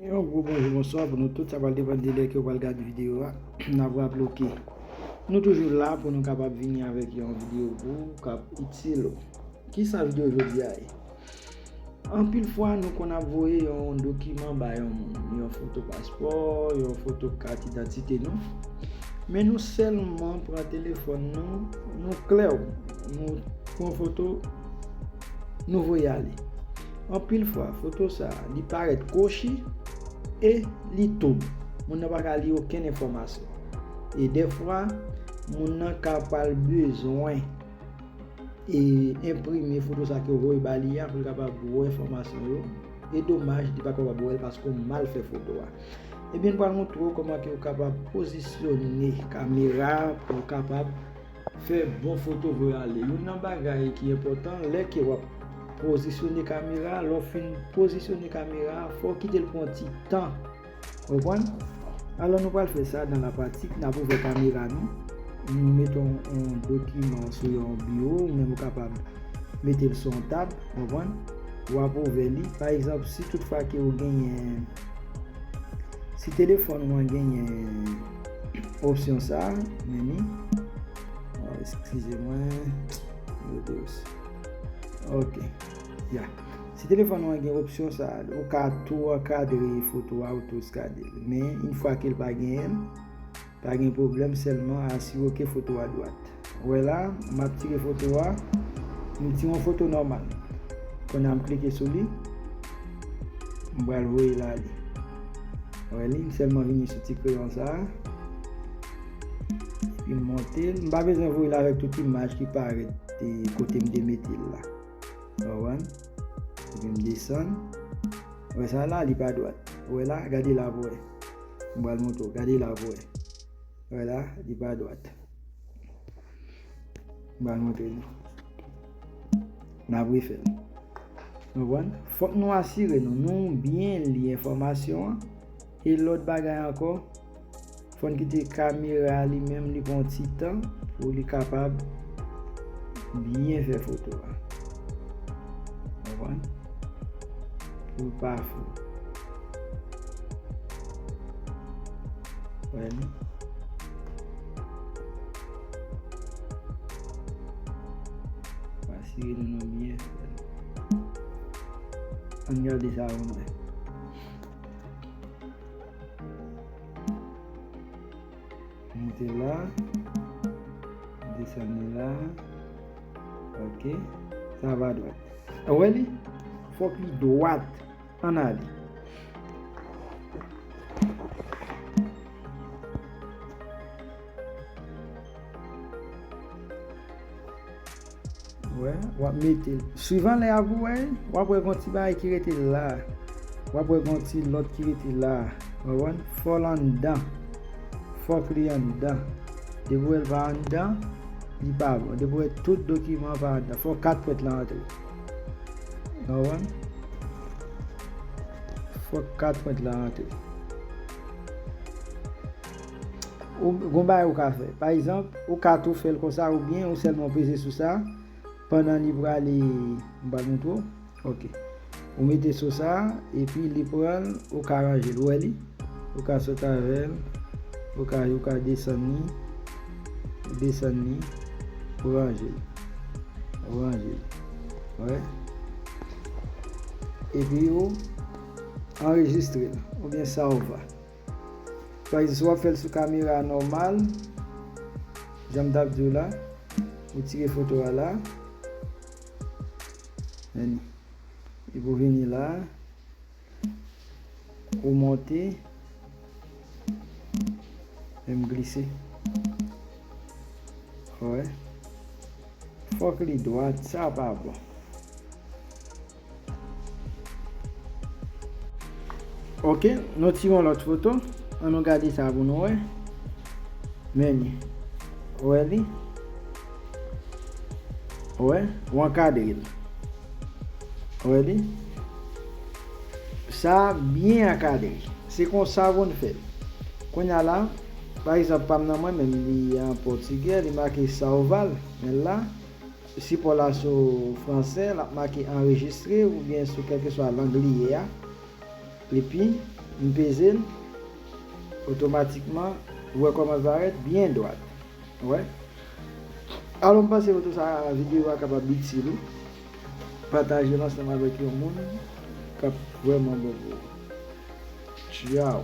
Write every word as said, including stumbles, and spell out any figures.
Yon gwo bonjou, bonswa pou nou tout. Sa pral depann de lè ke w pral gade videyo a. N ap raple w ke nou toujou la pou nou kapab vini avèk yon videyo pou w k ap itil ou. Kisa videyo jodi a ye? Anpil fwa, nou konn ap voye yon dokiman ba yon moun, yon foto paspò, yon foto kat idantite nou. Men nou sèlman pran telefòn nou, nou klè, nou pran foto, nou voye ale. Anpil fwa, foto sa a, li parèt kwochi e li doub. Moun nan pa ka li okenn enfòmasyon. E dèfwa, moun nan ka pral bezwen e enprime foto sa ke w voye ba li a pou l kapab wè enfòmasyon yo. E domaj, li pa kapab wè l paske w mal fè foto a. Ebyen, m pral montre w kòman ke w kapab pozisyone kamera pou w kapab fè bon foto voye ale. Youn nan bagay ki enpòtan, lè ke w ap pozisyone kamera, lè w fin pozisyone kamera, fò w kite l pran ti tan. Konprann? Alò, nou pral fè sa nan la pratik. N ap ouvè kamera nou. Nou mete yon, yon dokiman sou yon biwo, ou menm ou kapab mete l sou yon tab, konprann? W ap ouvè li. Pa egzanp, si toutfwa ke ou genyen, si telefòn ou an genyen opsyon sa a, men ni, oh, eskize mwen, yo te osi. Ok, ya. Si telefòn ou an gen opsyon sa a, ou ka tou ankadre foto a, ou tou eskadre l. Men, yon fwa ke l pa genyen l, pa gen pwoblèm, sèlman asire w ke foto a dwat. Ou wè la, m ap tire foto a, m tire yon foto nòmal. Kounye a m klike sou li, m pral voye l ale. Ou wè li, m sèlman vini sou ti kreyon sa a, epi m monte l. M pa bezwen voye l avèk tout imaj ki parèt, e, kote m te mete l la. Ou konprann? Epi m desann. Ou wè sa la, li pa dwat. Ou wè la, gade la pou wè. M pral montre w. Gade la pou wè. Ou wè la, li pa dwat. M pral montre nou. N ap refè l. Ou konprann? Fòk nou asire nou, nou byen li enfòmasyon an. E lòt bagay ankò, fò n kite kamera li menm li pran ti tan pou li kapab byen fè foto a. Konprann? Pou l pa fou. Wè li. Asire nou nou byen fè l. Ann gade sa pou n wè. Monte la. Desann li la. Ok. Sa va dwat. Ou wè li? Fòk li dwat. Ann ale. Wè, w ap mete l. Swivan lè a pou wè, w ap wè gon ti bagay ki rete la. W ap wè gon ti lòt ki rete la. Ou konprann? Fò l anndan. Fòk li anndan. Depi w wè l pa anndan, li pa bon. Depi w wè tout dokiman an pa anndan, fò kat pwent lan antre. Ou konprann? Fòk kat pwent lan antre. Ou, gon bagay ou ka fè. Pa egzanp, ou ka tou fè l konsa oubyen ou sèlman peze sou sa pandan li prale, m pral montre w. Ok. Ou mete sou sa, epi li pran l, ou ka ranje l. Ou wè li? Ou ka sot avè l, ou ka, ou ka desann li, desann li, ou ranje l. Ou ranje l. Wè. Epi ou anrejistre l, oubyen sa ou va. Pa egzanp, si w ap fè l sou kamera nòmal, jan m t ap di w la, ou tire foto a la, men li. Epi w vini la, ou monte, men m glise. Wè. Fòk li dwat, sa pa bon. Ok, nou tire yon lòt foto. Ann nou gade sa pou nou wè. Men li. Ou wè li? Ou wè? Ou ankadre l. Ou wè li? Sa byen ankadre. Se konsa pou n fè l. Kounye a la, pa egzanp, pa m nan mwen menm, li an pòtigè, li make Salva l. Men la, sipò la sou fransè, l ap make anrejistre oubyen sou kèlkeswa lang li ye a. Epi, M peze l, otomatikman, ou wè kòman l parèt, byen dwat. Ou wè? Alò, m panse foto sa, videyo a kapab itil ou. Pataje l ansanm avèk yon moun k ap vrèman bon pou ou. Tchao!